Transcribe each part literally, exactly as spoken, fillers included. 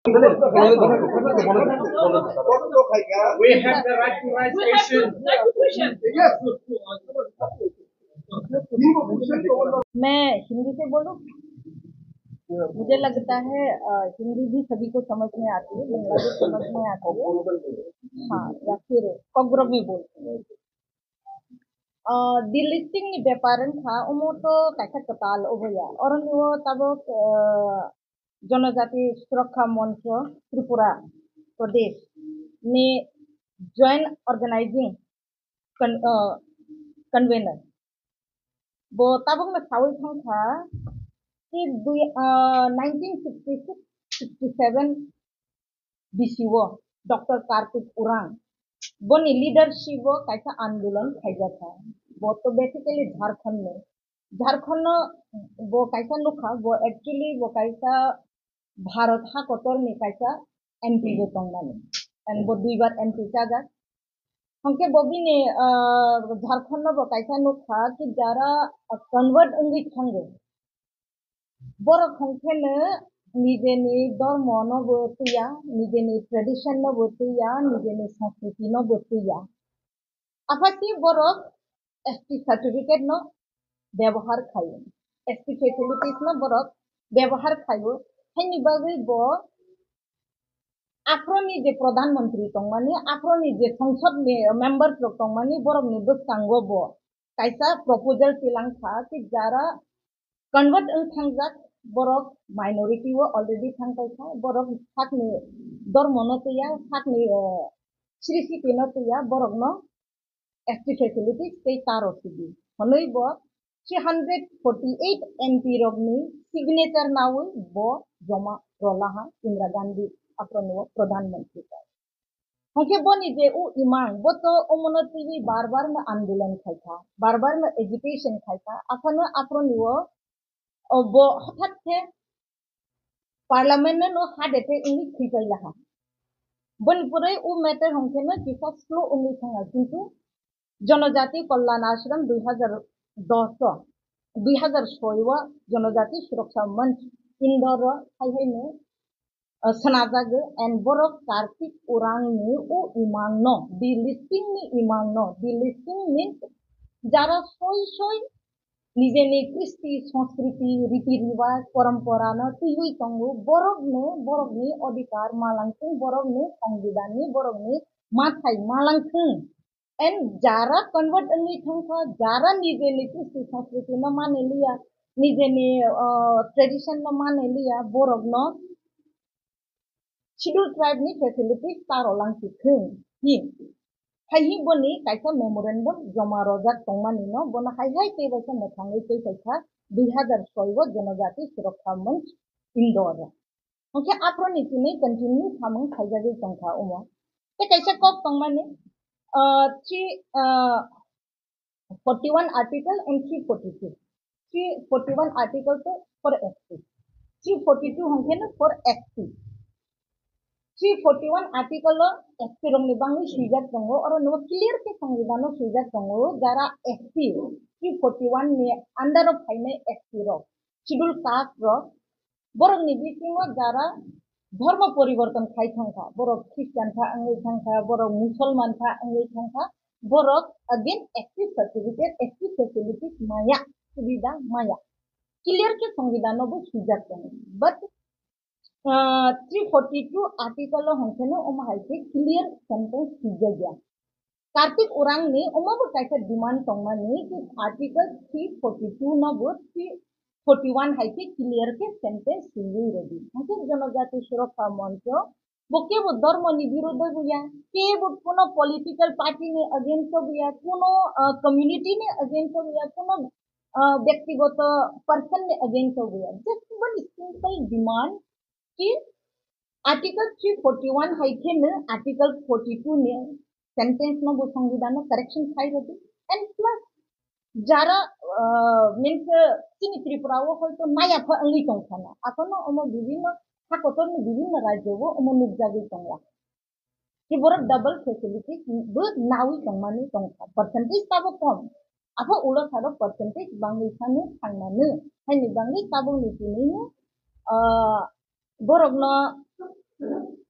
We have the right to raise questions. मैं हिंदी से बोलूं? मुझे लगता है, अ, हिंदी भी सभी को समझ में आती है, बंगला भी समझ में आती है। हाँ, या फिर कोकग्रमी बोलते हैं। Ah, delisting ni bepar wngkha, omo to kaisa kwtal obo ya. Oro ni o tabuk, ah, Janajati Suraksha Manch Tripura Pradesh ni joint organizing con-, ah, convener. Bo tabuk no sawi thangkha, ki dui, ah, nineteen sixty-six sixty-seven bisio Doctor Kartik Urang. Boni leadership o kaisa andolon khaijakha. Bo to basically Jharkhand ni. Jharkhand no bo kaisa nukha, bo actually bo kaisa Bharat hakotor ni kaisa M P bo tongmani. And bo duibar M P chajak. Hwnkhe bo bini, ah, Jharkhand no bo kaisa nukha ki jara, ah, convert wngwi thango. Borok hwnkhe no nijeni dhormo no bo twiya, nijeni tradition no bo twiya, nijeni sanskriti no bo twiya. Aphasi borok S T certificate no bebohar khaio, S T facilities no borok bebohar khaio, haini bagwi bo aphro ni je Pradhan Mantri tongmani, aphro ni je Sangsad ni members rok tongmani, borok ni bwskango bo kaisa proposal tilang kha ki jara convert wng thangjak, borok minority o already thang paikha, borok sakni dormo no twiya, sakni, eh, srishiti no twiya, borok no S T facilities tei ta rw sidi hwnwi bo three hundred forty eight M P rokni signature nawi bo joma rwlaha Indira Gandhi aphro ni o Pradhan Mantri. Hwnkhe boni je o imang, bo to omono twiwi bar bar no andolon khaikha, bar bar no agitation khaikha, aphano aphro ni o, o bo hothat khe parliament no no heart attack wngwi thwi pailaha. Boni pore o matter hwnkhe no kisa slow wngwi thangha, kintu Janajati Kalyan Ashram dui hazar dos o, dui hazar soi o Janajati Suraksha Manch Indore o hai hai no ah, swnajagwi, and borok Kartik Urang ni o imang no, delisting ni imang no, delisting means jara soi soi nijeni kristi, sanskriti, riti riwaj, parampara no twiwi tongo, borok no, borok ni odhikar malangthung, borok ni songbidan ni, borok ni mathai malangthung. And jara convert wngwi thangkha, jara nijeni kristi sanskriti no mane liya, nijeni, ah, tradition no mane liya, borok no Scheduled Tribe ni facilities ta rw lang si thung hi. Hai hi boni kaisa memorandum joma rojak tongmani no, bono hai hai tei bai khe mwthangwi tei kaisa dui hazar soi o Janajati Suraksha Manch Indore. Hwnkhe aphro ni tini continue samung khaijagwi tongkha omo. Tei kaisa kok tongmani, ah, three, ah, forty one article and three forty two. Three forty one article to for S T. Three forty two hwnkhe no for S T. Three forty one article o S T rokni bangwi swijak tongo, oro no clear khe songbidan o swijak tongo, jara S T three forty one ni under o phainai S T rok, schedule caste rok, borokni bisingo jara dhormo poriborton khai thangkha, borok Christian kha wngwi thangkha, borok Musolman kha wngwi thangkha, borok again S T certificate, S T facilities maya, subida maya. Clear khe songbidan o bo swijak tongo. But, ah, three forty two article o hwnkhe no omo hai khe clear sentence swijak ya. Kartik Urang ni omo bo kaisa demand tongmani ki article three forty two no bo three forty one hai khe clear khe sentence swiwi rwdi. Hwnkhe Janajati Suraksha Mancho bo kebo dhormo ni birodhe bo ya, kebo kuno political party ni against o bo ya, kuno, ah, community ni against o bo ya, kuno, ah, byaktigoto person ni against o bo ya. Just one simple demand ki article three forty one hai khe no article forty two ni sentence no bo songbidan no correction khai rwdi. And plus jara, ah, means, ah, chini Tripura o hoito naya pha wngwi tongkha na. Aphano omo bibhinno ha kotor ni bibhinno rajyo o omo nukjagwi tongla. Ki borok double facility bo nawi tongmani tongkha. Percentage tabo kom. Apha ulo saro percentage bangwi phano thangnani. Haini bangwi tabukni tini no, ah, borokno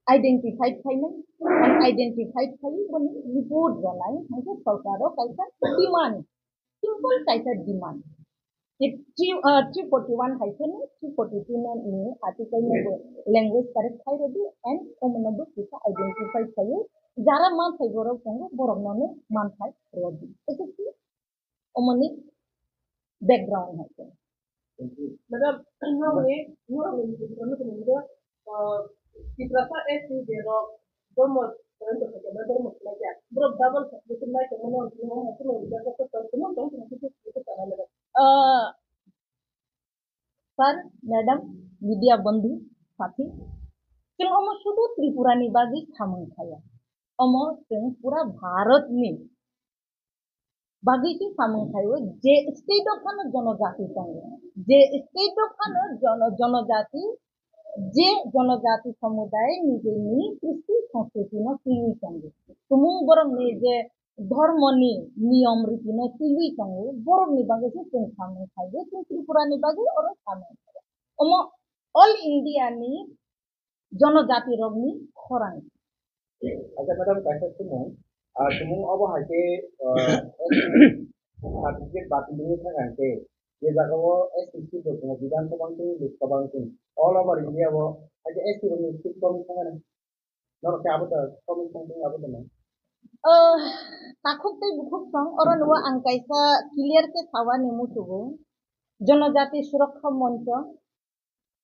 identified khainai, unidentified khai boni report rwnai, hwnkhe sorkaro kaisa demand, simple kaisa demand. Three, uh, three forty-one hai khe ni three forty-two no ni article no bo language correct khai rwdi and omono bo kisa identify khaiwi jara manthai borok tongo borok no no manthai rwdi. Ese ki omoni background hai khe. Madam, nokni, nokni, nokni, uh, Tiprasa S T berok dormo, dormo, dormo, borok double submission nai tongmani, uh, Sir, madam, media bondhu, sathi, chwng omo sudu Tripura ni bagwi samung khaya. Omo chwng pura Bharat ni bagwi se samung khaio, je state o phano jonojati tongo, je state o phano jono-, jonojati, je jonojati somuday nijeni kristi sanskriti no twiwi tongo. Tumung borok ni je dhormo ni niyom riti no twiwi tongo, borok ni bagwi se chwng samung khaio, chwng Tripura ni bagwi oro samung khaio. Omo all India ni jonojati rokni khorang. Acha madam, kaisa sumung, ah, sumung obo hai khe, ah, certificate batil wngwi thang khe, je jaga o S T seat rok tongo, Bidhan Sabha wngthung, Lok Sabha wngthung, all over India o hai khe S T rokni seat kom wngwi thang khe norok khe abo da kom wngwi thang khe abo da nang? Ah, takhuk tei bukhuk song, oro no ang kaisa clear khe sawani muchugo, Jonojati Surakha Moncho,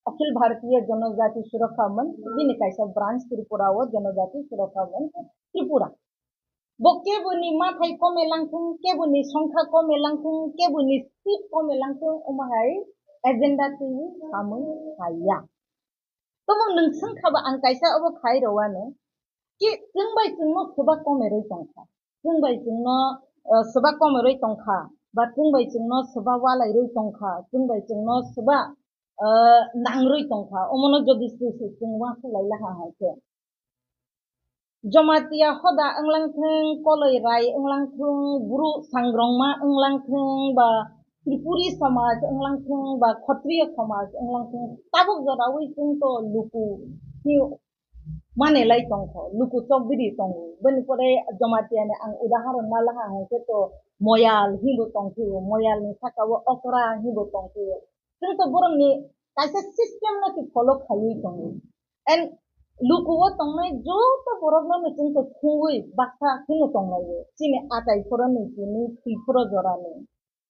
Akhil Bharatiya Janajati Surakha Manch, bini kaisa branch Tripura o Janajati Surakha Manch Tripura. Bo keboni mathai kome langthung, keboni songkha kome langthung, keboni seat kome langthung, omo hai agenda twiwi samung khaiya. Tamo nwng swngkha ba ang kaisa obo khai rwano, ki chwng bai chwngno swba kome rwi tongkha. Chwng bai chwngno, eh, swba kome rwi tongkha, ba chwng bai chwngno swba walai rwi tongkha, chwng bai chwngno swba, eh, nangrwi tongkha. Omono jodi se se chwng uansuk lai laha hai khe. Jamatia hoda wnglang thung, koloi rai wnglang thung, bru sangrongma wnglang thung, ba Tripuri somaj wnglang thung, ba Khotriya somaj wnglang thung, tabuk joraui chwng to luku ni mane lai tongkho, luku chokbiri tongo. Bini pore Jamatia ni ang udaharon na laha hwnkhe to Moyal hinbo tongphio, Moyal ni saka o Okra hinbo tongphio. Chwng to borok ni kaisa system no se follow khaiwi tongo. And luku o tongnai joto borok no no chwng to khungwi baksa kheno tonglaio. Chini achai phoro ni chini thwi phoro jora ni.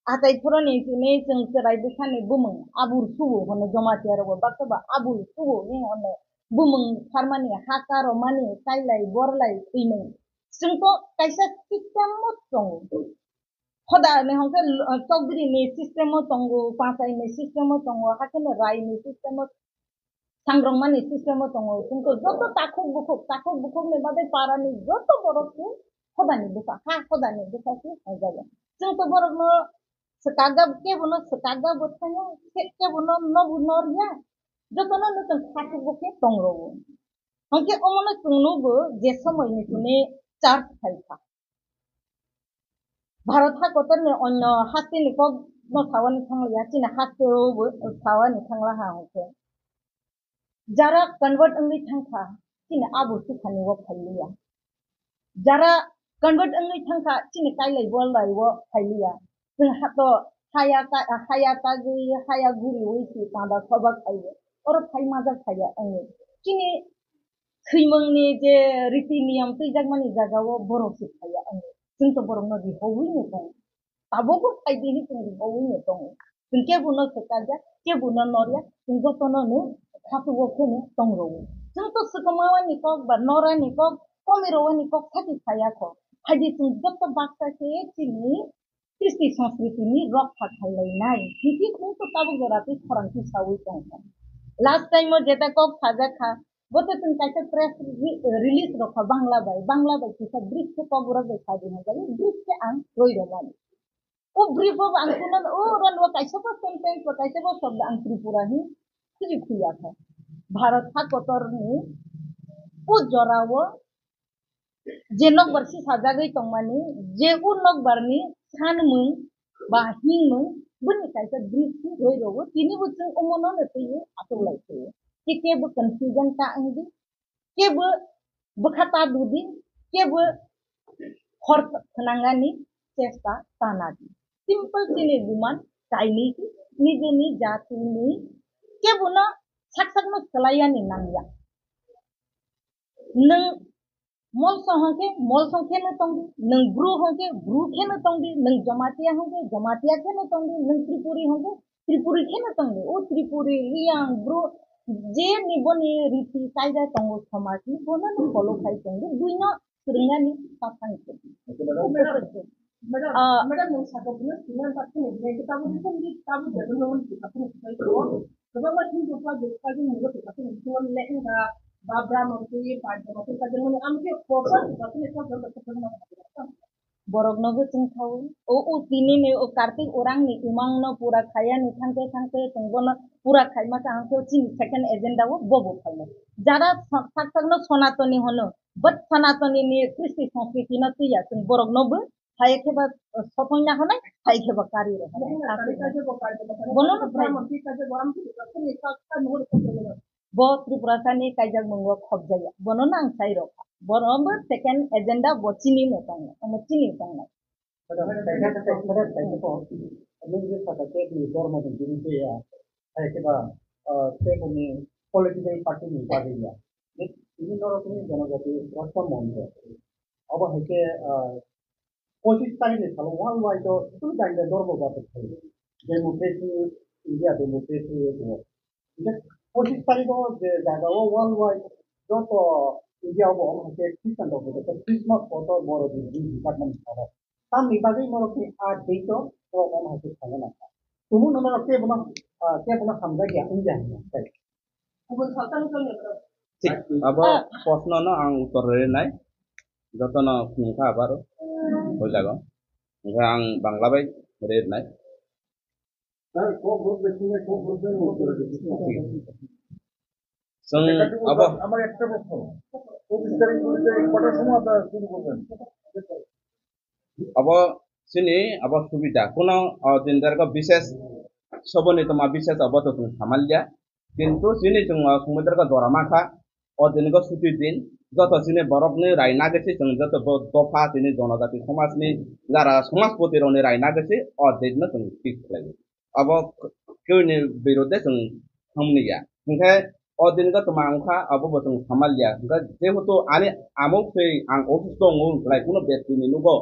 Achai phoro ni chini chwng chwrai bwsa ni bumung abul subo hwno Jamatia rogo baksa ba abul subo ni hwno bumung pharmani haka romani kailai borlai thwimung. Chwng to kaisa system o tongo. Hoda ni hwnkhe, uh, chokbiri ni system o tongo, panchai ni system o tongo, hakhe no rai ni system o, sangrongma ni system o tongo. Chwng to joto takhuk bukhuk, takhuk bukhuk ni bagwi para ni joto borok se hoda ni bwsa, ha hoda ni bwsa se hwnjago. Chwng to borok no swkakga, kebo no swkakga bo thangya, ke-, kebo no nobu norya, joto no no chwng takhuk bo khe tong rwo. Hwnkhe omo no chwng nugo je somoi ni chini church phaikha. Bharat hakotor ni onyo haste ni kok no sawani thangya, chini haste o bo sawani thangla ha hwnkhe. Jara convert wngwi thangkha, chini abo sukhani o phailiya. Jara convert wngwi thangkha, chini kailai bolai o phailiya. Chwng hato haya ka-, haya tagwi, haya guriwi si panda soba khaiwi. Oro phai majak khaiya wngwi. Chini thwimungni je riti niyam twijakmani jagao borok se phaiya wngwi. Chwng to borokno rihowi no tongo. Tabukbo phaidi hinwi chwng rihowi no tongo. Chwng kebo no swkakya, kebo no norya, chwng jotono no khatugo kheno tongrwo. Chwng to swkangmani kok ba norani kok, komirowani kok saki phaiya kho. Phaidi chwng joto baksa khe chini Kristi Sanskriti ni rokha khailai nai. Hiti khung to tabuk jora tei khorang twi sawi tong kha. Last time o jeta kok sajak kha, bo to chwng kaisa press re-, release rok kha Bangla bai, Bangla bai kisa brief khe kok rok bai sabi hwnjagwi brief khe ang roi rwmani. O brief o ang kuno o ran o kaisa bo sentence ba kaisa bo shobdo ang Tripura hi khuji khuya kha. Bharat ha kotor ni o jora o je nokbar si sajagwi tongmani, je o nokbar ni sanmung ba hingmung, bini kaisa brief si roi rogo, tini bo chwng omono no twiwi achuk lai khe. Khe kebo confusion ta wngdi, kebo bwkha ta dudi, kebo hor khwnangani chesta ta nadi. Simple chini buman kainwi nijeni jatini kebono sak sakno swlaiyani nangya. Nwng molso hwnkhe molso kheno tongdi, nwng bru hwnkhe bru kheno tongdi, nwng Jamatia hwnkhe Jamatia kheno tongdi, nwng Tripuri hwnkhe Tripuri kheno tongdi. O Tripuri, Riyang, bru, je ni boni riti kaida tongo somaj ni, bono no follow khai tongdi, buino swrwngnani ta thang khe. Madam, Ah, madam, nwng sakha buino swrwngnani ta thang khe, tabo recently tabo development ni ta thang khe. Kwbangma Hindu pajak, pajak ni loge khe khe, Hindu ni leheng ba, ba Brahman twi, Pajak twi, Pajak mani, ang khe proper khe khe, khe khe khe khe khe. Borok no bo chwng thawi. O, o tini ni o Kartik orang ni imang no pura khaya ni thangte thangte chwng bono pura khaima khe ang khe chini second agenda o bo bo khaima. Jara sak sak no Sanatani hono, but Sanatani ni Kristi Sanskriti no twiya chwng borok no bo hai khe ba, uh, sotong ya hwnai, hai khe ba kari rw hwnai. Bono no bo Tripura sani kaijak mungo khobjaya. Bono no ang sai rw kha. Bono bo second agenda bo chini no tongnai, omo chini tongnai. Madam, kaisa kaisa madam, kaisa ko, nung je saka ke ni dormo ni bini je ya, hai ke ba, ah, ke ko ni political party ni bagwi ya. Ini norok ni jonojati rasta mondo. Abo hai ke, ah, pochis tarikh ni salo worldwide o tu jangde dormo ba tu khai. Democracy, India democracy ko. Pochis tarikh o je jaga o worldwide joto India o bo omo hai ke Christian rok bo Christmas photo borok ni department ni salo. Tamni bagwi norokni a date-o norok omo hai khe saina nangkha. Tumung no norok kebono, ah, kebono hamjakya wngya hinwi sai. Thik, abo proshno no ang uttor rwnai. Jotono phunukha abaro o jaga. Hwnkhe ang Bangla bai rwnai. Chwng abo, আমার একটা প্রশ্ন, পঁচিশ তারিখ বলতে কটার সময় আপনারা শুরু করবেন? Abo chini abo subida, kuno, o, din dargo bises soboni toma bises abo to chwng samalya, kintu chini chwng, o, sumui dargo jora mankha, o din go suti din, joto chini borokni rai nagwi se chwng joto bo dopha chini jonojati somajni jara somajpoti rokni rai nagwi se o date no chwng fix khlaiwi. Abo kewni birode chwng thangmani ya. Hwnkhe o din go toma wngkha, abo bo chwng samalya. Hwnkhe jehetu ani amok se ang office tongo wngkhlai, kuno bektini nugo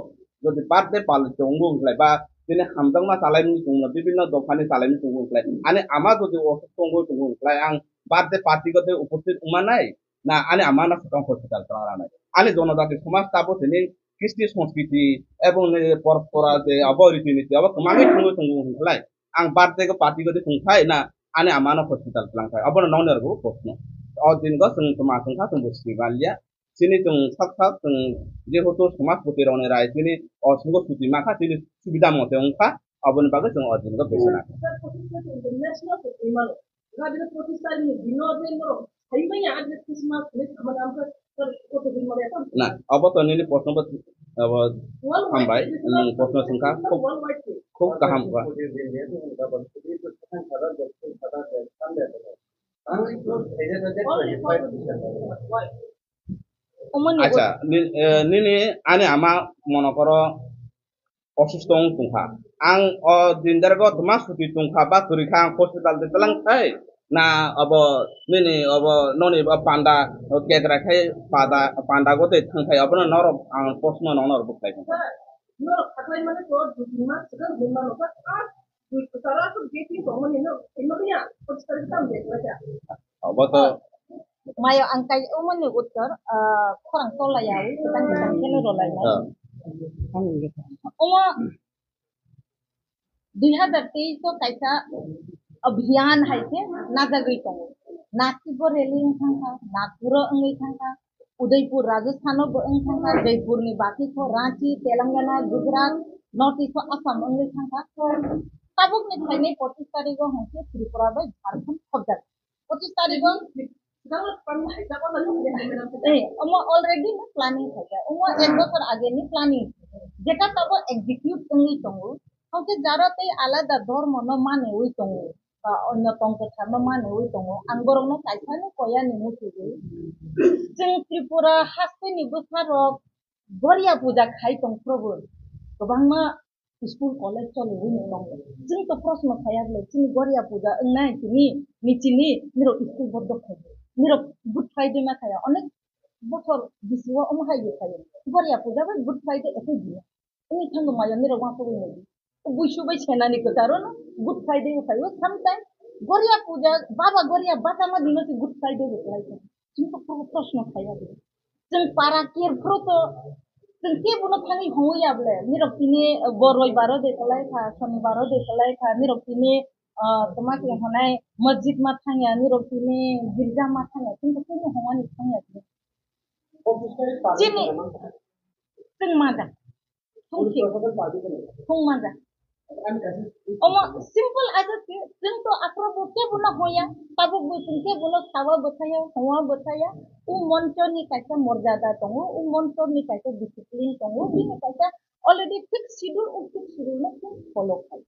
jodi birthday party tongo wngkhlai ba bini hamjakma chalaimani tongmani, bibinno dophani chalaimani tongo wngkhlai, ani ama jodi office tongo tongo wngkhlai, ang birthday party go tei uposthit wngmanai, na ani ama no swkang hospital twlang ranai. Ani jonojati somaj tabuk tini Kristi Sanskriti ebong ni porompora je abo riti niti abo kwmagwi thangwi tongo wngkhlai. Ang birthday go party godi thung khai na ani ama no hospital twlang khai. Abono nokni rwgo proshno. O din go chwng tma thung kha chwng bo swi manliya. Chini chwng sak sak chwng jehetu somajpoti rokni rai chini o sungo suti ma kha chini subida mote wng kha. Aboni bagwi chwng o din go besi na. Na, abo to nini proshno bo, abo hambai, nwng proshno swngkha, khub, khub kaham kha. Acha, ni-, eh, nini ani ama monokoro osusto wng tongkha. Ang o din dergo tma suti tongkha ba kwrwi kha, ang hospital de tlang thai na abo nini abo noni bo panda o kedra khai pada panda go tei thang thai abono norok ang proshno nokno rw bwkhlai tongkha. Norok khaklai mani to dui tin mas swkang hinma nokha, ah, dui kwcharo aswk gate ni tongmani no, hinma ya, hospital tam de khlai kha. Obo to. Mayo ang kai omoni uttor, ah, khorang tolai yawi, kwtang kwtang kheno rolai nai. Ah. Omo dui hazar teis o kaisa abhiyan hai khe najagwi tongo. Nasik o rally wng thangkha, Nagpur o wngwi thangkha, Udaipur Rajasthan o bo wng thangkha, Jaipur ni baki kho Ranchi, Telangana, Gujarat, North East o Assam wngwi thangkha. Tabuk ni phainai pochis tarik o hwnkhe Tripura bai Jharkhand khobjak. Pochis tarik o, eh, omo already no planning khaijak. Omo ek bochor age ni planning. Jeta tabo execute wngwi tongo. Hwnkhe jara tei alada dhormo no maniwi tongo. ba onno tong kwtharno manwi tongo. Ang borokno kaisano koyani muchugwi. Chwng Tripura hasteni bwsarok Gorya puja khai tong phuru bo kwbangma school college choliwi tongo. Chwng to proshno khaya bwle, chini Gorya puja wngnai tini, ni chini, nirok school bondo khai. Nirok Good Friday ma khaya, onek bochor bisio omo hai ye khayo. Gorya puja bai Good Friday ekoi dia. Wngwi thango maya nirok uansugwi nai di. Buisu bai senani kwcharo no Good Friday o khaio. Sometimes Gorya puja, Baba Gorya bachama dino se Good Friday bo khlai kha. Chwng to pro-, proshno khaya di. Chwng para ker phuru to chwng kebono thangwi hongwi ya bwle. Nirok tini, uh, boroi baro de kwlai kha, soni baro de kwlai kha. Nirok tini, uh, tma khe honai masjid ma thangya, nirok tini girja ma thangya. Chwng to kunu hongani thangya. Chini chwng ma da. Thung thik. Thung manja. Omo simple aja se, chwng to aphuru bo kebono hoya, tabuk bo chwng kebono sawa bwthaya, howa bwthaya. O moncho ni kaisa morjada tongo, o moncho ni kaisa discipline tongo, bini kaisa already fixed schedule, o fixed schedule no chwng follow khai.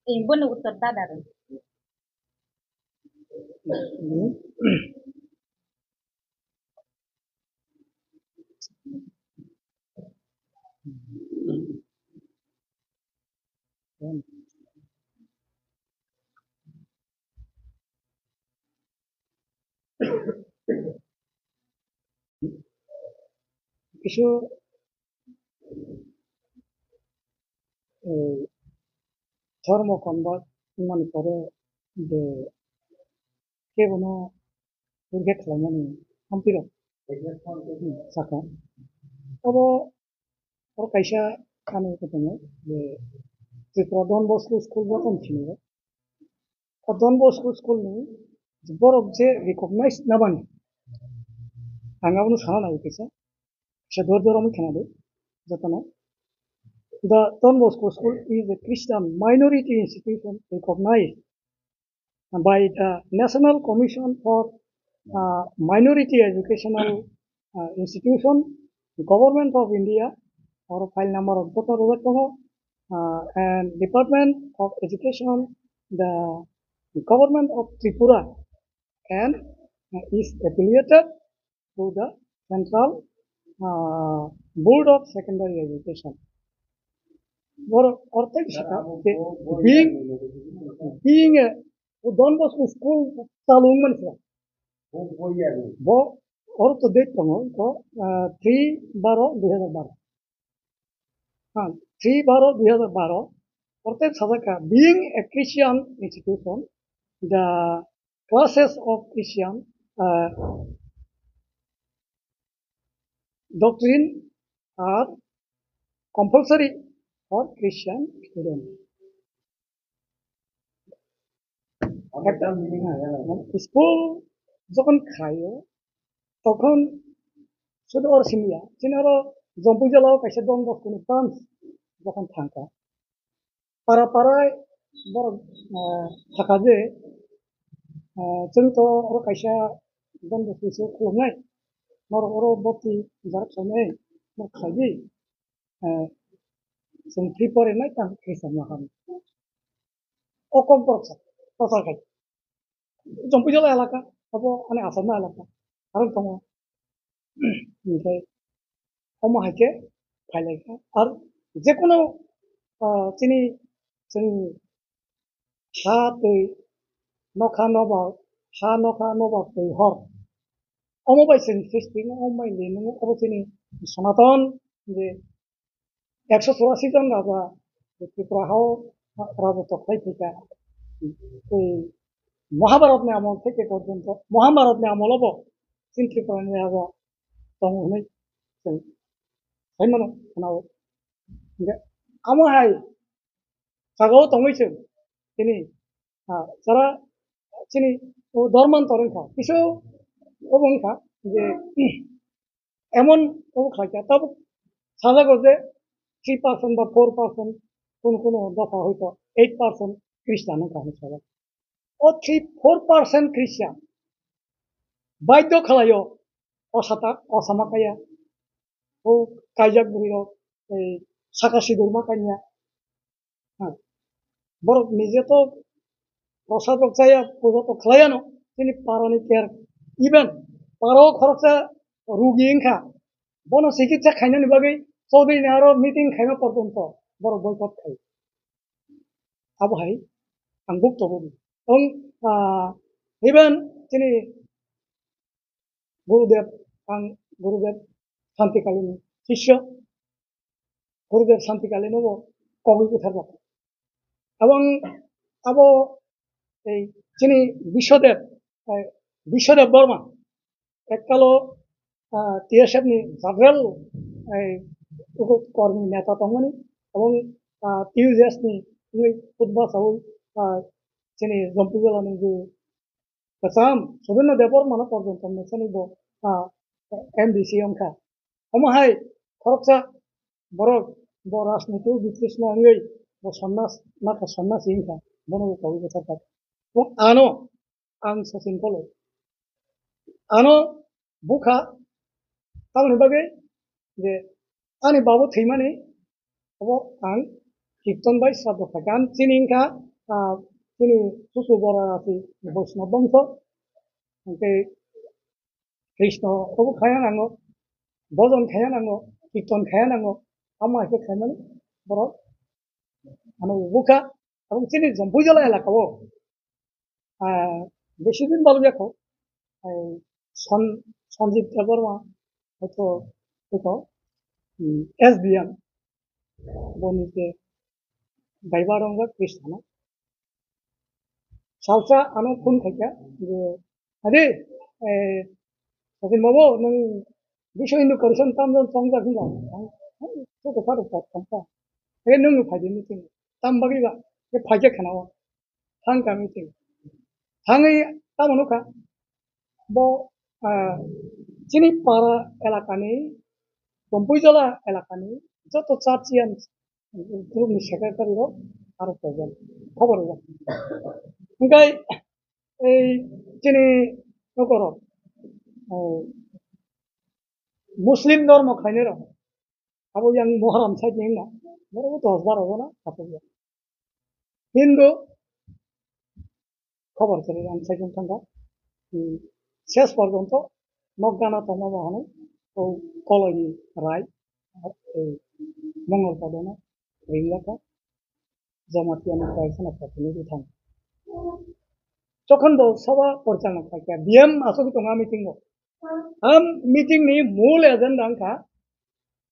Eh, bono uttor dada rw. Kisu, eh, dhormo convert wngmani pore je kebono reject khlaimani hamtwirok, hmm, sakha. Oro, oro kaisa ani khe tongo je Tripura Don Bosco School jokhon sini o Don Bosco School ni borok je recognize nabani, ang abono sana naiwi kaisa. Kisa dor dor omo khwnadi jotono. The Don Bosco School is a Christian minority institution recognized by the National Commission for, uh, Minority Educational, uh, Institution, Government of India, or file number of joto rwjak tongo, uh, and Department of Education, the Government of Tripura, and, uh, is affiliated to the Central, uh, Board of Secondary Education. Boro ortho saka, being, being a Don Bosco school chalung mansa. Bo ortho date tongo, ko, uh, three baro dui hazar baro. Ha, three baro dui hazar baro. Ortho sajaka, being a Christian institution, the classes of Christian, uh, doctrine are compulsory for Christian students. School jokhon khaio, tokhon sudu or simya, chini oro Jompui jala o kaisa Don Bosco ni branch jokhon thangkha. Para para borok, ah, sakha je, ah, chwng to oro kaisa Don Bosco se khulumnai, norok oro bhorti jarak khlainai, norok khlai di, ah, chwng free pore nai tang khe samna ham. O kok borok sa, prochar khai. Jompui jala elaka, abo ani Assam ni elaka, aro tongo. Hinkhe omo hai khe phailaikha. Ar jekono, ah, chini, chini ha twi nokha nobar, ha nokha nobar twi hor. Omo bai chwng srishti, omo bai limung, obo chini Sonaton je ekso churasi jon raja Tripura hao raja tokhlai phaikha. Tei Mahabharat ni amol theke porjonto, Mahabharat ni amol obo chini Tripura ni raja tongo hinwi chwng sai mano, khwnao. Hinkhe amo hai jagao tongwi chwng tini, ah, jara chini o Dharmantor wngkha, kisu Obo wngkha je emon obo khlaikha, tabuk sajago je three percent ba four percent, kono kono dopha hoito eight percent Christian wngkha hinwi sajak. O three four percent Christian baidhyo khlaio, o sata, o sama kaya, o kaijak bwrwi rok, ei saka sidur ma kanya. Ha. Borok nije to prosad rok chaya, puja to khlaiya no, chini para ni ker. Even para o khoroksa rugi wngkha, bono chikitsa khainani bagwi Chaudhary ni aro meeting khaima porjonto borok boycott khai. Abo hai ang buk tobo. Tong, ah, even chini Gurudev, ang Gurudev Santikalini sisyo, Gurudev Santikalino bo kogwi butharjak. Abo ang, abo ei chini Biswadev, eh, Biswadev Borma, ekkalo, ah, T S F ni general, eh, uko kormi neta tongmani, ebong, ah, T U J S ni wngwi khutba sawi, ah, chini Jompuijala ni je kwcham Subirno Debbarma no porjonto mwsani bo, ah, M D C wngkha. Omo hai khoroksa borok bo rajniti o bitrishna wngwi bo sonnas, naka sonnasi wngkha, bono bo kogwi bwthar kha. Bo ano ang Sachin Koloi. Ano bukha tamoni bagwi je ani babu thwimani obo ang kirtan bai sraddho khaikha. Ang chini wngkha, ah, chini susu bora rasi Vaishnava bongso. Hwnkhe Krishna obo khaya nango, bhojon khaya nango, kirtan khaya nango, amo hai khe khaimani borok ano bukha. Abo chini Jompuijala elaka o, ah, besi din balo yakho, eh, Son-, Sanjib Debbarma, hoito, hoito, hmm, S D M, boni je daiba rongjak Krishna no. Salsa ano phone khaikha je, "Ade, eh, Sachin babu, nwng Biswa Hindu Karishon tamjani chongjak hinjak?" Ang, "Ang, to to pharo pharo tongkha." "Eh, nwng no phaidi meeting." "Tam bagwi ba?" "Eh, phaikhe khna o." Thang kha meeting. Thangwi tamo nukha, bo, ah, chini para elakani, Jompuijala elakani joto churchian group ni secretary rok aro present, khobor rwjak. Hwnkhe ei chini nokorok, eh, Muslim dhormo khlainai rok, abo yang Muharram side ni wngna, borok dos baro bono aswk ya. Hindu khobor kwrwi ang side wng thangkha. Hmm, ses porjonto nok gana tongma bo hwnwi o Koloi ni rai, ei Mongol Padono ringjak kha. Jamatia ni kaisa no protinidhi thang. Jokhon bo sabha porichalna khlai kha, D M aswk tongo a meeting o. A meeting ni mul agenda wngkha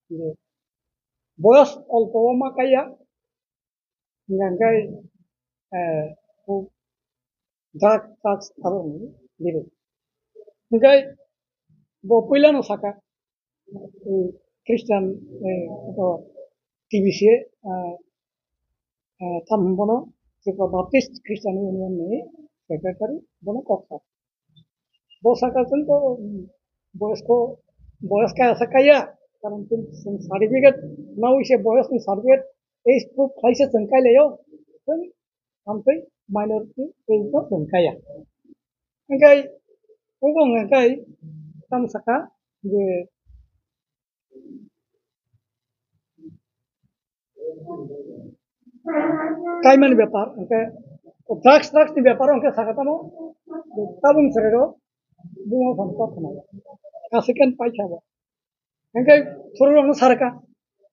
je boyos olpo o ma kaiya, hingkha hingkhai, eh, drug, drugs abo ni biri. Hingkhai bo puila no saka, eh, Christian, eh, to T B C, eh, eh, tam hwn bono Tripura Baptist Christian Union ni secretary, bono kok sa. Bo saka chwng to, mm, boyos ko, boyos kaya sa kaya, karon chwng, chwng certificate nawi se boyos ni certificate age proof khlai se chwng kai laio, chwng amtwi minority age no chwng kaya. Hingkhai, abo hingkhai, tamo saka je kaimani bepar, hingkhe drugs, drugs ni bepar hingkhe saka tamo, tabung chwrairok buma phan kok khna ya. Kasekhen paikha bo. Hingkhe phururokno sarka,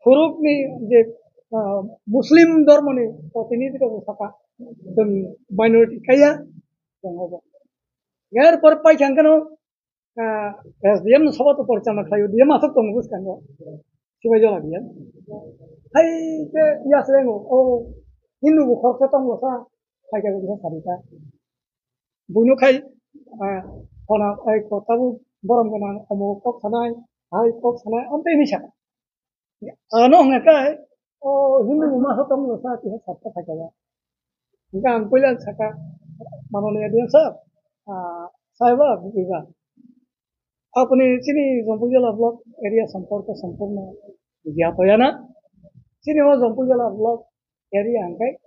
phurukni je, ah, Muslim dhormoni protinidhi rok saka, chwng minority kaya, chwng obo. Erpor paikha hingkheno, ah, S D M no sobo to porichalna khlaio, D M aswk tongo bwskango, Sibaijala D M. Hai khe yaslengo, o Hindu bo khoroksa tongo sa, hai khe bwsa sadi ta. Buino khai, ah, khona, ai, ko tabuk borom gwnang, omo kok sanai, hai kok sanai, amtwi hinwi sa. Ano hwnga khe, o Hindu bo masa tong sa kisa sakha sakha ya. Hingkhe ang puila sakha, mano ni audience, ah, saiba, bujiba. Apni chini Jompui Jala block area samporko sampurno giya toyana. Chini o Jompui Jala block area hingke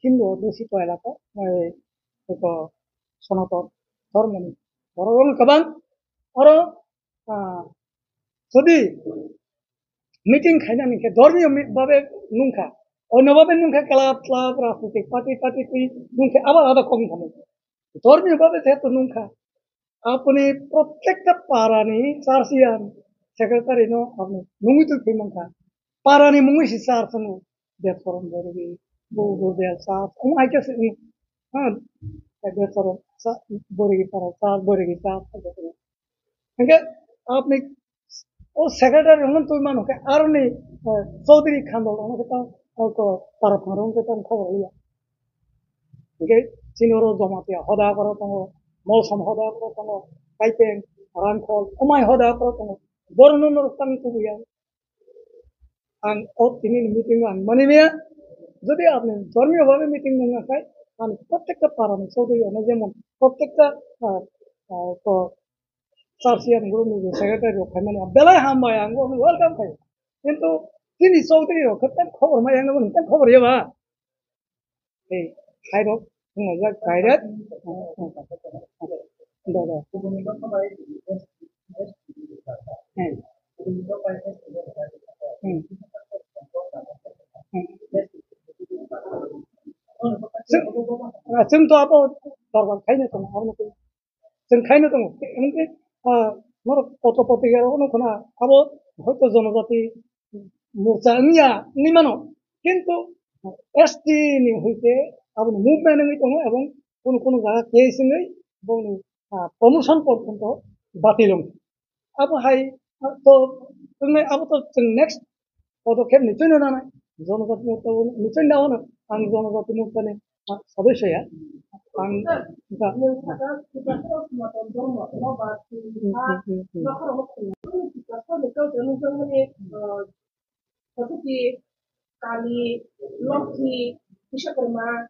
Hindu Advaisi toilako, eh, eko Sonaton Dhormoni borok rok kwbang. Oro, ah, jodi meeting khainani khe dhormiyo mi-, babe nungkha. Onno babe nungkha club, club, rajnitik party, party twi nungkha abo alada kok wngkha. Dhormiyo babe jehetu nungkha. Apni protekta parani churchian secretary no apni nungwi twi phai mankha. Parani mungwi si church wngwi Bethorom Boregi, Bogor Bel church, omo hai khe se wngwi, ha, Bethorom cha-, Boregi para church, Boregi church, hai khe se wngwi. Hingke apni o secretary rokno twi mano khe aroni, eh, Chaudhary Khandol rokno khe tang, o ko para phang rokno khe tang khobor ya. Hingke chini oro Jamatia hoda koro tongo, Molsom hoda koro tongo, Kaipeng, Rangkhol, Omai hoda koro tongo. Borokno norok tang tubuya. Ang o tini ni meeting ang mani maya. Jodi apni dhormiyo bhabe meeting nung akhai, ang protekta para ni Chaudhary rokno jemon protekta, ah, ah, to churchian group ni secretary rok khaimani belai hambai ang welcome khai. Kintu tini Chaudhary rok khe khobor mai ang nang khobor ya ba. Ei, hai rok, wng jak direct. Da, da. Hmm. Hmm. Hmm. Chwng, ah, chwng to abo dorbar khaina tongo, abo no twi. Chwng khaina tongo. Emon khe, ah, norok potro potrika rok no khna abo hoito jonojati morcha wngya wngwi mano. Kintu S T ni hwnkhe aboni movement wngwi tongo ebong kunu kunu jaga case wngwi bongni, ah, promotion porjonto batil wngkha. Abo hai, ah, to, wngnai abo to chwng next podokkhep nichoi no nanai. Jonojati morcha o nichoi na ono, ang jonojati morcha ni, ah, sodosyo ya. Ang, nwng sakha Tiprasarok Sonaton Dhormo, Mobad, Hindu, Hmm, hmm, hmm, hmm. Nokhorok Mukhung. Tiprasarok ni kau chwng nukjakmani, ah, Sasuki, Kali, Lokhi, Biswakarma,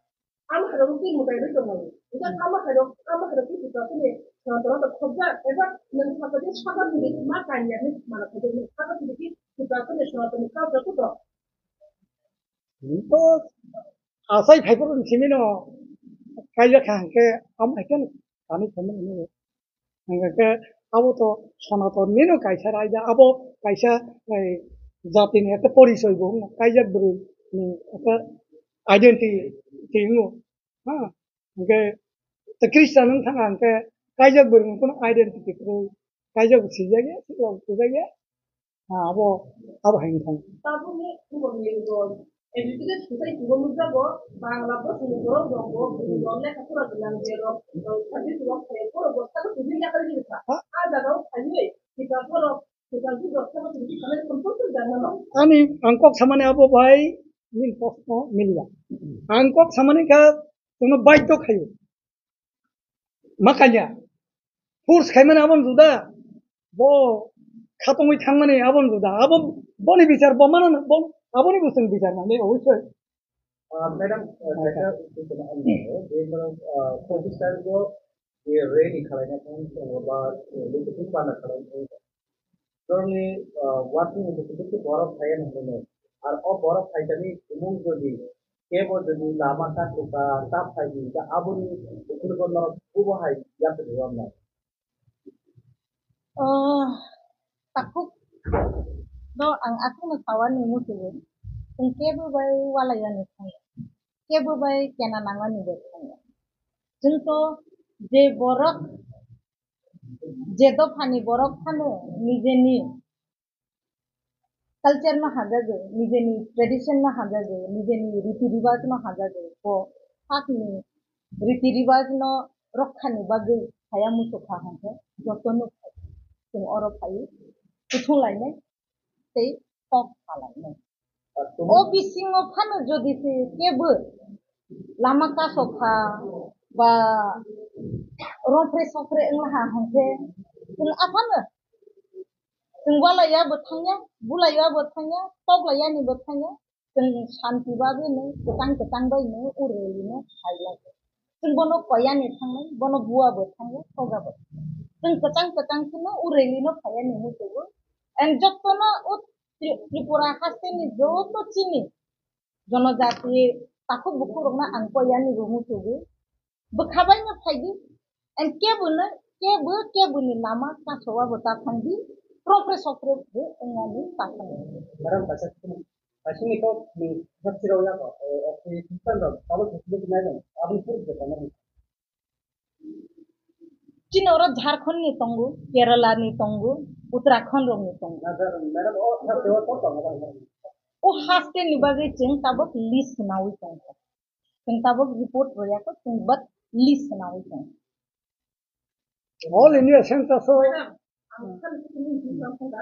ama hai rok twi mwtai rwi tongo. Hwnkhe ama hai rok, ama hai rok twi Tiprasarok ni Sonaton no khobjak eba nwng sakha je sakha twi ma kanya hinwi mano khe nwng sakha twi Tiprasarok ni Sonaton ni culture kuto. To asai phaiphuru simi no kaijak kha hwnkhe amo hai khe kani khaimani hinwi. Hwnkhe abo to Sonaton ni no kaisa raida, abo kaisa, eh, jati ni ekta porichoi bo wngkha, kaijak bwrwi ni ekta identity wngo. Ha, hwnkhe to Christian wng thang kha hwnkhe kaijak bwrwi ni kuno identity kwrwi, kaijak bo sijak ya, sijak bo sijak ya. Ah, abo, abo hai wngkha. Tabukni khobor ni educated society o nukjago, Bangla bosongni borok rokbo buini rok lekha pora gwnang je rok, eh, service rok khe borok bo saka tubui yakarwi rwkha. Ha? A jaga o phaiwi Tiprasa rok, Tiprasa rok saka tubui khanai kompor khe jangmano. Ani ang kok samani abo bai nini kok no milia. Ang kok samani kha chwngno baidhyo khaio. Ma kanya. Force khaimani aboni juda. Bo khatungwi thangmani aboni juda. Abo boni bichar bo mano na, bo aboni bo chwng bichar mani obosoi. Ah, madam, ah, kaisa question ang nai, je mano, ah, pochisar go je rally khalaina thang tongo ba, eh, lukuthung bana khalaina thang tongo. Borokni, ah, watwi ni bukubuku borok phaiya hinwi. Ar o borok phaikani bumung jodi kebo jodi lama kasu ka ta phaidi ta aboni bukubuku norok kubo hai yapri rwmnai. Oh, takhuk no ang aswkno sawani muchungo. Chwng kebo bai walai yani thangya. Kebo bai kena nangmani bai thangya. Chwng to je borok je dophani borok phano nijeni culture no hajagwi, nijeni tradition no hajagwi, nijeni riti riwaj no hajagwi, bo sakni riti riwaj no rokha ni bagwi saya muchukha hwnkhe joto no phai. Chwng oro phai kuthung lainai tei kok sa lainai. O bisingo phano jodi se kebo lama kasokha ba rompre sokre wnglaha hwnkhe chwng aphano chwng walaiya bo thangya, bulaiya bo thangya, toklaiya ni bo thangya, chwng shanti bagwi no kwchang kwchang bai no ureli no khailai. Bono koyani thangnai, bono bua bo thango, koga bo. Chwng kwchang kwchang kheno o rally no phaiya ni muchungo. And jotono o Tri-, Tripura haste ni joto chini jonojati takhuk bukhuk rokno ang koyani bo muchungo. Bwkha bai no phaidi. And kebo no, kebo, kebo ni lama kasowa bo ta thangdi. Propre sokre bo wngnani ta thangdi. Madam, kaisa Asini kok ni hapsi rok yago, eh, eh, Khristan rok, tabuk Khristan rok nai rok, aboni puruk je tongmani. Chini oro Jharkhand ni tongo, Kerala ni tongo, Uttarakhand rok ni tongo. Na, sir, madam, o hapsi o kok tongo, madam? O haste ni bagwi chwng tabuk list nawi tongkha. Chwng tabuk report royakho, chwng but list nawi tongkha. All India census o. Madam, ang sakni simi himna phunga.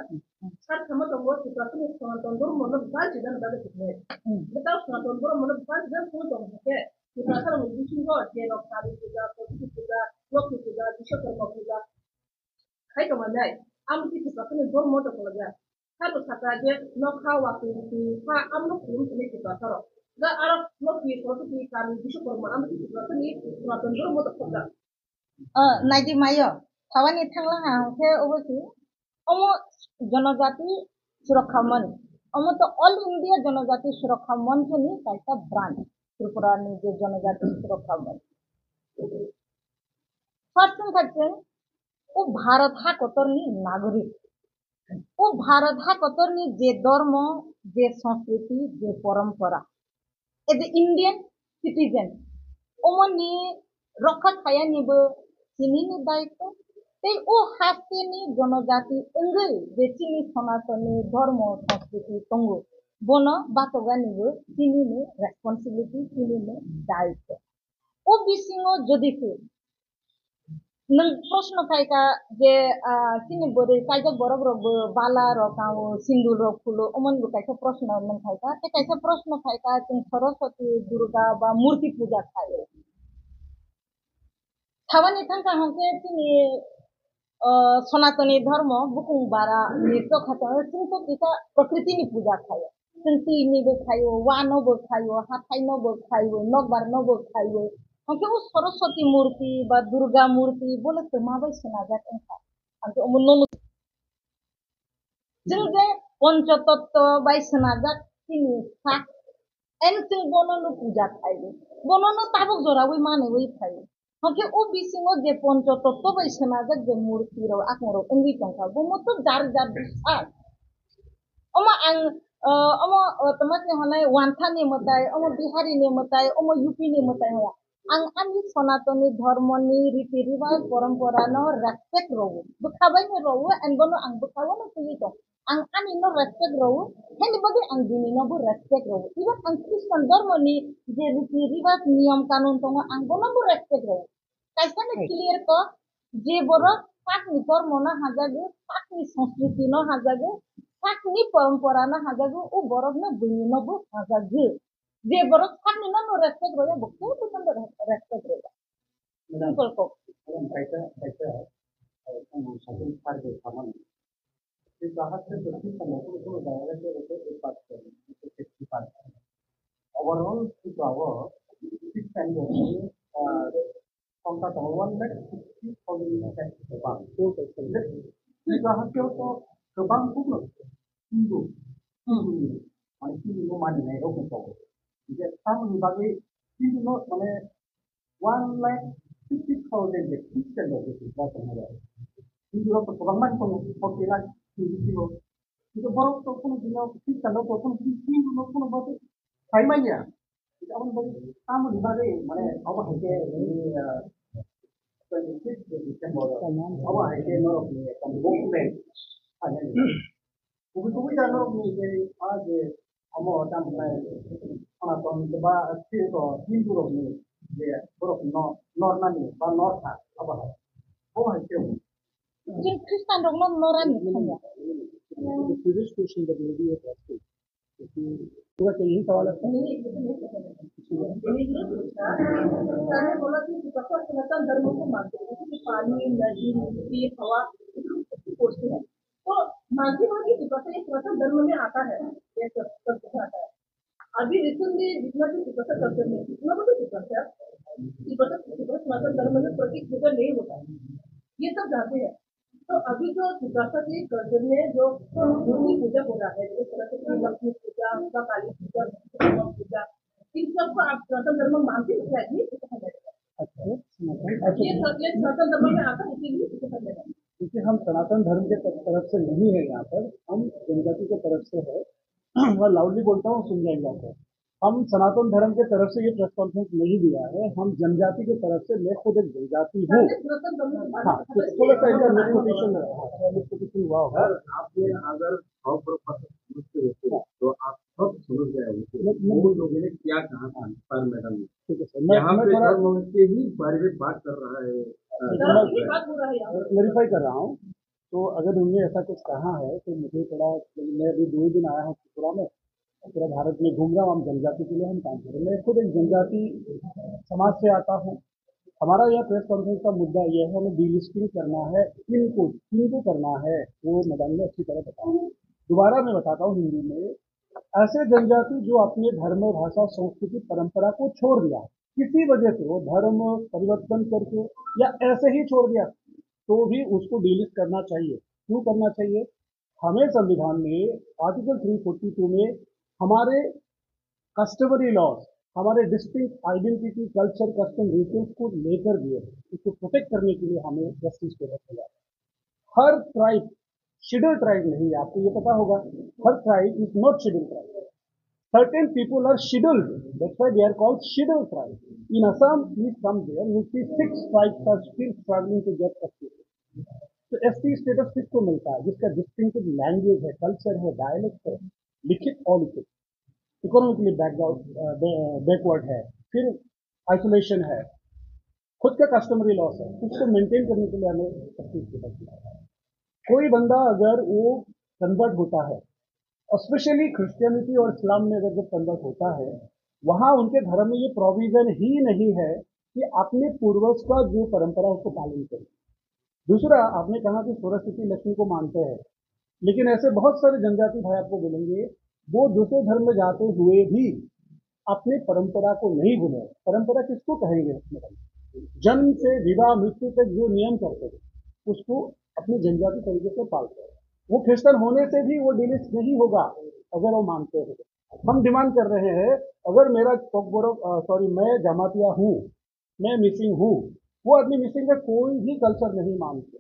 Sar kama tongo, Tiprasani Sanatan Dhormo no bwkha jidani bagwi tiknai. Hmm. Bwkha Sanatan Dhormo no bwkha jidani phunga tongo hwnkhe, Tiprasarokni bisingo je rok Kali puja, Saraswati puja, Lokhi puja, Biswakarma puja khai tongo nai. Amo khe Tiprasani Dhormo tongkha. Sabo sakha je nokha watwi twi ha amno khulum sini Tiprasarok. Ga aro Lokhi, Saraswati, Kali, Biswakarma amo khe Tiprasani Sanatan Dhormo tongkha. Ah, naidi mayo. Thawani thangla ha hwnkhe obo se omo Jonojati Surokha Manch. Omo to All India Jonojati Surokha Manch ni kaisa branch. Tripura ni je Jonojati Surokha Manch. First thing kha chwng o Bharat ha kotor ni nagorik. O Bharat ha kotor ni je dhormo, je sanskriti, je porompora, as a Indian citizen, omoni rokha khayani bo chini ni daitwo. Tei o haste ni jonojati wngwi je chini Sanatani dhormo sanskriti tongo, bono batogani bo chini ni responsibility, chini ni daitwo. O bisingo jodi khe nwng proshno khaikha je, ah, chini bwrwi kaijak borok rok bo bala rok kango, sindul rok phulo, omoni bo kaisa proshno nwng khaikha. Tei kaisa proshno khaikha, chwng Saraswati, Durga ba murti puja khaio. Thawani thangkha hwnkhe chini, ah, Sanatani dhormo bukung bara ni tokha tongo, chwng to kisa prokriti ni puja khaio. Chwng twi ni bo khaio, wa no bo khaio, hathai no bo khaio, nokbar no bo khaio. Hwnkhe o Saraswati murti ba Durga murti bono twma bai swnajak wngkha. Hwnkhe omo nono chwng je Panchatattva bai swnajak chini sak, and chwng bono no puja khaio. Bono no tabuk joraui manwi phaio. Hwnkhe o bisingo je Panchatattva bai swnajak je murti rok, akung rok wngwi tongkha, bo moto jar jar bwsa. Omo ang, ah, omo, ah, tamo se hwnai Wantha ni mwtai, omo Bihari ni mwtai, omo U P ni mwtai hwnla. Ang ani Sanatani dhormo ni riti riwaj porompora no respect rwo. Bwkha bai no rwo, and bono ang bwkha o no twiwi tong. Ang ani no respect rwo, heni bagwi ang bini no bo respect rwo. Even ang Christian dhormo ni je riti riwaj niyom kanun tongo, ang bono bo respect rwo. Kaisa no clear kok, je borok sakni dhormo no hajago, sakni sanskriti no hajago, sakni porompora no hajago, o borok no bini no bo hajago. Je borok sakni no no respect rwo, bo kebo no respect rwo. Madam, simple kok. Madam, kaisa, kaisa, eh, ang sakni survey khamani. Tripura haste to Christian rok kunu kunu jaga rok khe rok khe pass khe fifty percent. Overall Tripura o Christian rok ni, ah, songkha tongo one lakh sixty thousand ni bang. Tripura haste o to kwbang kunu Hindu, Hindu ni, mane Hindu no mani nai rok tongo. Je tamoni bagwi Hindu no mane one lakh fifty thousand je Christian rok je Tripura tongmani rok. Hindu rok to kwbangma tongo, forty lakh Hindu tongo. Kintu borok to kunu dino Christian rok to kunu Hindu no kunu bagwi sai manya. Kintu aboni bagwi tamoni bagwi mane abo hai khe, eh, twenty six December abo hai khe norok ni ekta movement. Kubui kubui jaga rok ni je, ah, je, omo, tamo khe, Sanatan ba, Hindu rok ni je, borok no, nornani ba norkha, abo hai. Abo hai khe. Chwng Christian rok no norani thangya. Previous question that maybe you have asked. पूरा चेंजिंग सवाल है। मैंने बोला कि विपक्ष सनातन धर्म को मानते हैं, जैसे कि पानी, नदी, मिट्टी, हवा, इनको खोजते हैं। तो मानते हैं कि विपक्ष ये सनातन धर्म में आता है, ये सब, सब कुछ आता है। अभी recently जितना भी विपक्ष करते हैं, जितना भी विपक्ष है, विपक्ष सनातन धर्म में प्रतीक पूजा नहीं होता है, ये सब जानते हैं। तो अभी जो दुर्गासा के कल्चर में जो मूर्ति पूजा हो रहा है, जिस तरह से लक्ष्मी पूजा, दुर्गा काली पूजा, दुर्गा पूजा, इन सबको आप सनातन धर्म मानते हैं क्या? ये पूछा जाएगा। अच्छा, सनातन, अच्छा, ये सब, ये सनातन धर्म में आता है, इसीलिए पूछा जाएगा। क्योंकि हम सनातन धर्म के तर-, तरफ से नहीं है यहाँ पर, हम जनजाति के तरफ से है। मैं लाउडली बोलता हूँ, सुन जाएंगे आपको। हम सनातन धर्म के तरफ से ये प्रेस कॉन्फ्रेंस नहीं दिया है, हम जनजाति के तरफ से, मैं खुद एक जनजाति हूँ। हाँ, तो थोड़ा सा इनका मिसकोटेशन, हाँ, थोड़ा मिसकोटेशन हुआ होगा। सर, आपने अगर सौ प्रतिशत समझते होते, तो आप सब समझ गए होते। नहीं, नहीं। उन लोगों ने क्या कहा था पर मैडम ने? ठीक है सर, मैं, यहाँ मैं पे थोड़ा धर्म के ही बारे में बात कर रहा है। ठीक है, मैं वेरीफाई कर रहा हूँ। तो अगर उन्होंने ऐसा कुछ कहा है तो मुझे थोड़ा, मैं अभी दो ही दिन आया हूँ त्रिपुरा में, पूरा भारत में घूम रहा हूँ, हम जनजाति के लिए हम काम कर रहे हैं। मैं खुद एक जनजाति समाज से आता हूँ। हमारा यह प्रेस कॉन्फ्रेंस का मुद्दा यह है, हमें डीलिस्टिंग करना है। किनको, किनको करना है, वो मैडम ने अच्छी तरह बताया। दोबारा मैं बताता हूँ हिंदी में, ऐसे जनजाति जो अपने धर्म, भाषा, संस्कृति, परंपरा को छोड़ दिया, किसी वजह से वो धर्म परिवर्तन करके या ऐसे ही छोड़ दिया, तो भी उसको डीलिस्ट करना चाहिए। क्यों करना चाहिए? हमें संविधान में आर्टिकल थ्री फोर्टी टू में हमारे कस्टमरी लॉज, हमारे distinct identity, culture, custom, rituals को लेकर दिए हैं, उसको प्रोटेक्ट करने के लिए हमें जस्टिस को रखा जाए। हर ट्राइब शेड्यूल ट्राइब नहीं है, आपको ये पता होगा, हर tribe is not scheduled tribe. Certain people are scheduled, that's why they are called scheduled tribe. In Assam, please come there, you see six tribes are still struggling to get S T. तो ST status किसको मिलता है? जिसका distinctive language है, कल्चर है, डायलेक्ट है, लिखित अलिखित, इकोनॉमिकली बैकवर्ड, बैकवर्ड है, फिर आइसोलेशन है, खुद का कस्टमरी लॉज है, उसको मेंटेन करने के लिए हमें एसटी स्टेटस मिला है। कोई बंदा अगर वो कन्वर्ट होता है, स्पेशली क्रिश्चियनिटी और इस्लाम में अगर जब कन्वर्ट होता है, वहाँ उनके धर्म में ये प्रोविजन ही नहीं है कि अपने पूर्वज का जो परंपरा है उसको पालन करें। दूसरा, आपने कहा कि सरस्वती लक्ष्मी को मानते हैं, लेकिन ऐसे बहुत सारे जनजाति भाई आपको मिलेंगे, वो दूसरे धर्म में जाते हुए भी अपने परंपरा को नहीं भूले। परंपरा किसको कहेंगे? जन्म से विवाह, मृत्यु तक जो नियम करते हैं, उसको अपनी जनजाति तरीके से पालते हैं। वो क्रिश्चियन होने से भी वो डिलिस्ट नहीं होगा अगर वो मानते हैं। हम डिमांड कर रहे हैं, अगर मेरा कोकबोरो, अ, सॉरी, मैं जमातिया हूँ, मैं मिसिंग हूँ, वो आदमी मिसिंग का कोई भी कल्चर नहीं मानते,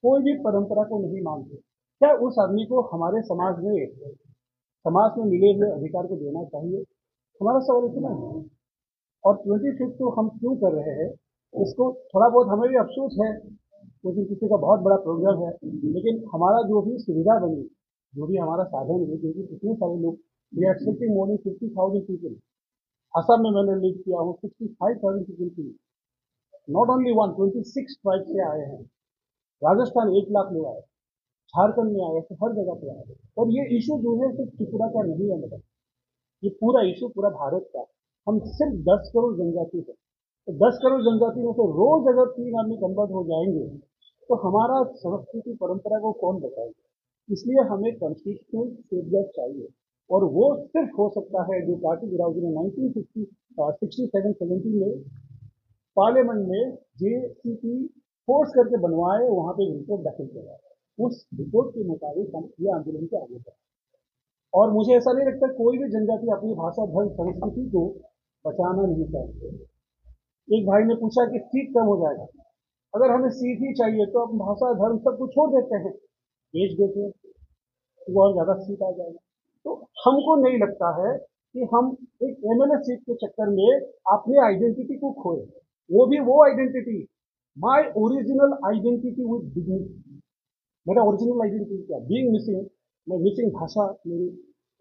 कोई भी परंपरा को नहीं मानते, क्या उस आदमी को हमारे समाज में, समाज में मिले हुए अधिकार को देना चाहिए? हमारा सवाल इतना है। और ट्वेंटी फिफ्थ को हम क्यों कर रहे हैं, इसको थोड़ा बहुत हमें भी अफसोस है, क्योंकि किसी का बहुत बड़ा प्रोग्राम है, लेकिन हमारा जो भी सुविधा बनी, जो भी हमारा साधन है, क्योंकि कितने सारे लोग, we are expecting more than fifty thousand people. Assam में मैंने लीड किया हूँ, सिक्सटी फाइव थाउजेंड पीपल की, not only one, twenty six tribe से आए हैं। राजस्थान एक लाख लोग आए, झारखंड में आए, ऐसे हर जगह पे आए। और ये इशू जो है सिर्फ त्रिपुरा का नहीं है, मतलब ये पूरा इशू पूरा भारत का। हम सिर्फ दस करोड़ जनजाति है, तो दस करोड़ जनजाति में से रोज अगर तीन आदमी कन्वर्ट हो जाएंगे तो हमारा संस्कृति परंपरा को कौन बचाएगा? इसलिए हमें कॉन्स्टिट्यूशनल सेफगार्ड चाहिए, और वो सिर्फ हो सकता है जो पार्टी गिराव जी ने nineteen fifty, sixty seven seventy में पार्लियामेंट में जेसीपी फोर्स करके बनवाए, वहां पे एक रिपोर्ट दाखिल किया। उस रिपोर्ट के मुताबिक हम ये आंदोलन को आगे बढ़ाएं। और मुझे ऐसा नहीं लगता कोई भी जनजाति अपनी भाषा, धर्म, संस्कृति को बचाना नहीं चाहते। एक भाई ने पूछा कि सीट कम हो जाएगा, अगर हमें सीट ही चाहिए तो हम भाषा, धर्म, सब कुछ छोड़ देते हैं, बेच देते हैं, तो और ज्यादा सीट आ जाएगा। तो हमको नहीं लगता है कि हम एक एमएलए सीट के चक्कर में अपने आइडेंटिटी को खोए, वो भी वो identity, my original identity with dignity। मेरा ओरिजिनल आइडेंटिटी क्या? बीइंग मिसिंग, मैं मिसिंग भाषा, मेरी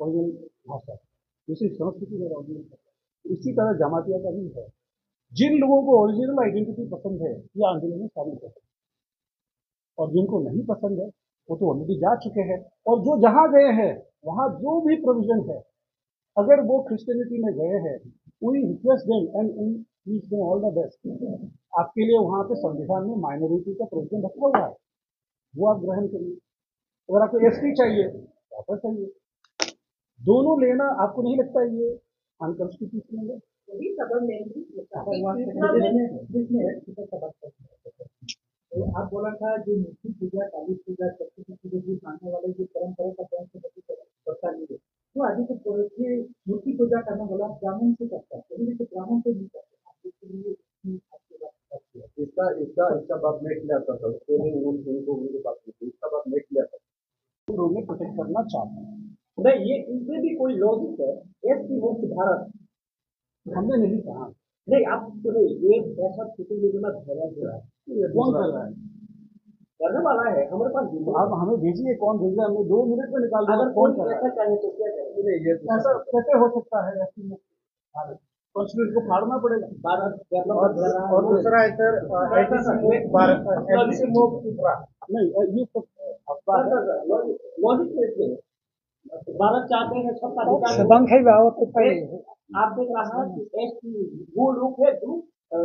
ओरिजिनल भाषा, मिसिंग संस्कृति मेरा ओरिजिनल भाषा। इसी तरह जमातिया का भी है। जिन लोगों को ओरिजिनल आइडेंटिटी पसंद है, ये आंदोलन में शामिल कर सकते हैं, और जिनको नहीं पसंद है, वो तो ऑलरेडी जा चुके हैं। और जो जहां गए हैं, वहां जो भी प्रोविजन है, अगर वो क्रिश्चियनिटी में गए हैं, we request them and we wish them all the best। आपके लिए वहां पे संविधान में माइनॉरिटी का प्रोविजन रखा हुआ है, वो आप ग्रहण करिए। अगर आपको एसटी चाहिए, वापस आइए। दोनों लेना आपको नहीं लगता ये अनकॉन्स्टिट्यूशनल है? वही सदन में भी होता है। दूसरा में जिसमें, जिसमें एक छोटा सा बात करना है। तो आप बोला था जो मूर्ति पूजा, काली पूजा, सरस्वती पूजा भी मानने वाले जो परंपरा का कौन सा व्यक्ति करता नहीं है, तो आदि को पूरा ये मूर्ति पूजा करने वाला ब्राह्मण से करता है, कभी भी तो ब्राह्मण से नहीं करता। आप इसके लिए इसकी आपकी बात करती है। इसका, इसका, इसका बात मैं क्लियर करता हूँ। पहले उन्होंने, उनको, उनको बात की थी, इसका बात मैं क्लियर करता हूँ। रूप में प्रोटेक्ट करना चाहते हैं। नहीं, ये, इसमें भी कोई लॉजिक है। एसटी मुक्त भारत हमने नहीं कहा। नहीं, आप सुनिए, ये ऐसा किसी ने जो ना फैला दिया। ये कौन कर रहा है? करने वाला है, हमारे पास तो video आप हमें भेजिए, कौन भेज रहा है, हमने दो मिनट में निकाल दिया, अगर कौन कोई कर रहा है? ऐसा चाहे तो क्या करें? नहीं, ये तो ऐसा कैसे हो सकता है? एसटी मुक्त भारत, कॉन्स्टिट्यूशन को फाड़ना पड़ेगा। भारत डेवलप और, कर रहा है। और दूसरा है सर, अ, एसटी मुक्त भारत, अ, एसटी मुक्त त्रिपुरा। नहीं, अ, ये तो अफवाह है। सर, सर, लॉजिक, लॉजिक तो इसमें है। भारत चाहते हैं सबका अधिकार हो। शुभम भाई, बाबा तो पहले एक, आप देख रहा है कि एसटी वो लोग है जो, अ,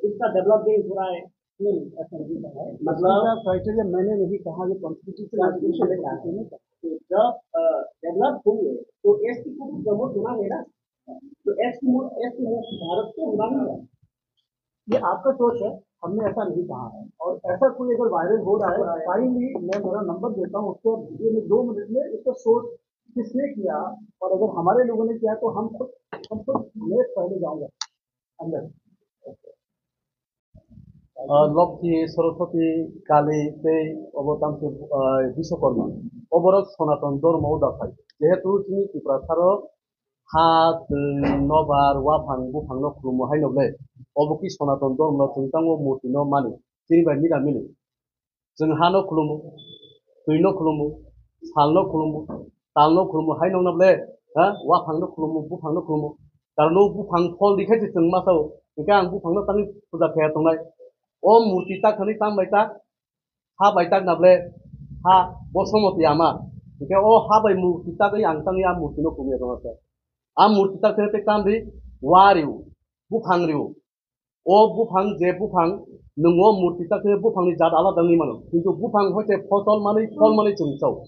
इसका डेवलप नहीं हो रहा है। नहीं, ऐसा नहीं कहा है। मतलब इसका क्राइटेरिया मैंने नहीं कहा, ये कॉन्स्टिट्यूशन है, कॉन्स्टिट्यूशन ने कहा है। तो जब, अ, डेवलप हुई है, तो एसटी को भी प्रमोट होना है ना। तो एसटी मो-, एसटी मुक्त भारत तो होना ही है। ये आपका सोच है, हमने ऐसा नहीं कहा है। और ऐसा कोई अगर वायरल हो रहा है, काइंडली मैं मेरा नंबर देता हूँ, उसको वीडियो में दो मिनट में इसका सोच किसने किया, और अगर हमारे लोगों ने किया तो हम खुद, हम खुद नेक्स्ट पहले जाऊंगा अंदर। Ah, Lokhi, Saraswati, Kali, tei obo tamsok, ah, Biswakarma. Oborok Sonaton Dhormo o da phai. Jehetu chini Tiprasarok ha, twi, nobar, waphang, buphangno khulumo haino ble. Obo ki Sonaton Dhormo no chwng tango murti no mani. Chini bai mila mili. Chwng hano khulumo, twino khulumo, salno khulumo, talno khulumo, hai nongna ble, ha? Waphangno khulumo, buphangno khulumo. Karon o buphang phol di khai se chwng ma sao. Hwnkhe ang buphangno tangwi puja khaiya tongnai. O murti tak thani tam bai tak, ha bai tak na ble, ha bo somoti ama. Hwnkhe o ha bai murti tagwi ang tangwi a murtino khulumo tongna se. A murti tak thani tei tam di, wa riu, buphang riu. O buphang je buphang, nwng o murti tak khe buphangni jat alada wngwi mano. Kintu buphang hoite phosol manwi, phol manwi chwng chao.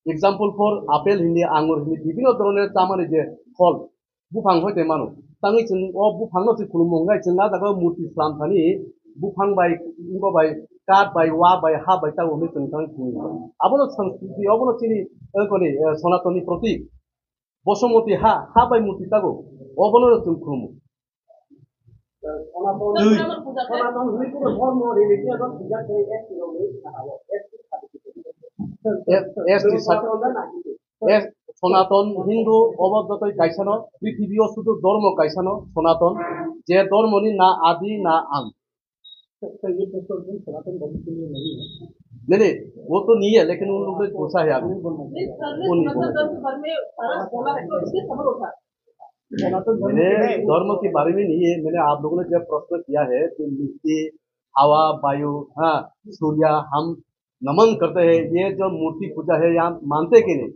Example for apple hindi, angur hindi, bibhinno dhoroner chamani je phol, buphang hoite mano. Tangwi chwng o buphangno se khulumung wngnai, chwng a jaga murti slam thani buphang bai, wngbo bai, kath bai, wa bai, ha bai, tabo hwnwi chwng tangwi khulumung. Abono sanskriti, obono chini, eh, koni, eh, Sonatonni protik. Bosomoti ha, ha bai murti tago, obono chwng khulumo. Twi. S-, S T cert-, S-, Sonaton Hindu obo jotoi kaisano, prithibi o sudu dhormo kaisano, Sonaton, je dhormoni na adi na ang. Sir, sir, ये प्रश्न सनातन धर्म के लिए नहीं है। नहीं, नहीं, वो तो नहीं है, लेकिन उन लोगों ने पूछा है आपने। नहीं, सर ने वो नहीं सनातन बोला। धर्म के बारे में सारा बोला है, तो इसलिए सवाल उठा। मैंने धर्म के बारे में नहीं है, मैंने आप लोगों ने जब प्रश्न किया है कि मिट्टी, हवा, वायु, हाँ, सूर्य, हम नमन करते हैं, ये जो मूर्ति पूजा है, यहाँ मानते कि नहीं?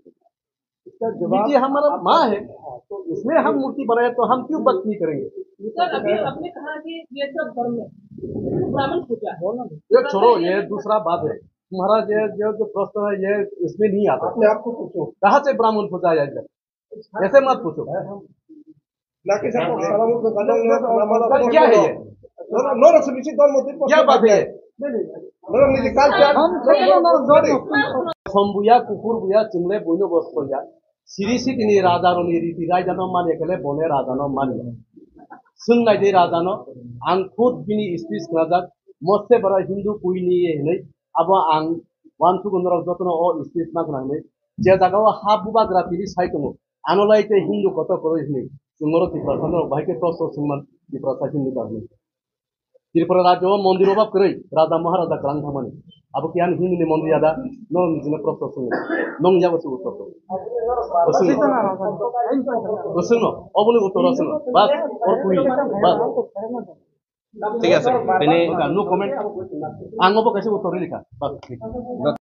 इसका जवाब ये हमारा आप माँ है, हाँ, तो इसमें हम मूर्ति बनाए तो हम क्यों भक्ति नहीं करेंगे? सर, अभी आपने कहा कि ये सब धर्म है, इसको ब्राह्मण पूजा है। ये छोड़ो, ये दूसरा बात है। तुम्हारा ये, ये जो प्रश्न है, ये इसमें नहीं आता। अपने आप को पूछो। कहाँ से ब्राह्मण पूजा आया इधर? ऐसे मत पूछो। ना कि सर, सलामत में गंदा नहीं होता, हमारा क्या है ये? नरक से नीचे दल मत, क्या बात है ये? नरक नीचे काल क्या? हम थे ना, नरक जन्म। Som buya, kuphur buya, chwngle buino bo soya. Siri sitini raja roni riti raida no mani kele bone raja no mani. Sung nai de raja no, ang khud bini speech khna jak, mosse bara Hindu kuini ye hinui, abo ang wan thugo norok jotono o speech ma khna hinui. Je jaga o ha bubagra tini sai tongo, ano lai te Hindu koto koroi hinui. Chwng norok Tiprasa norok bahai khe prosto sungman Tiprasa Hindu ba hinui. Tripura rajyo o mondir obab kwrwi, raja maharaja kwlang thangmani. Abo khe ani Hindu ni mondir ya da, norok ni jino prosto swngo. Nong yago se uttor to. Bo swngno. Bo swngno. Oboni uttor o swngno. Bas, or kui. Bas. Thik ase. Tini no comment. Ang obo kaisa uttor rikha. Bas.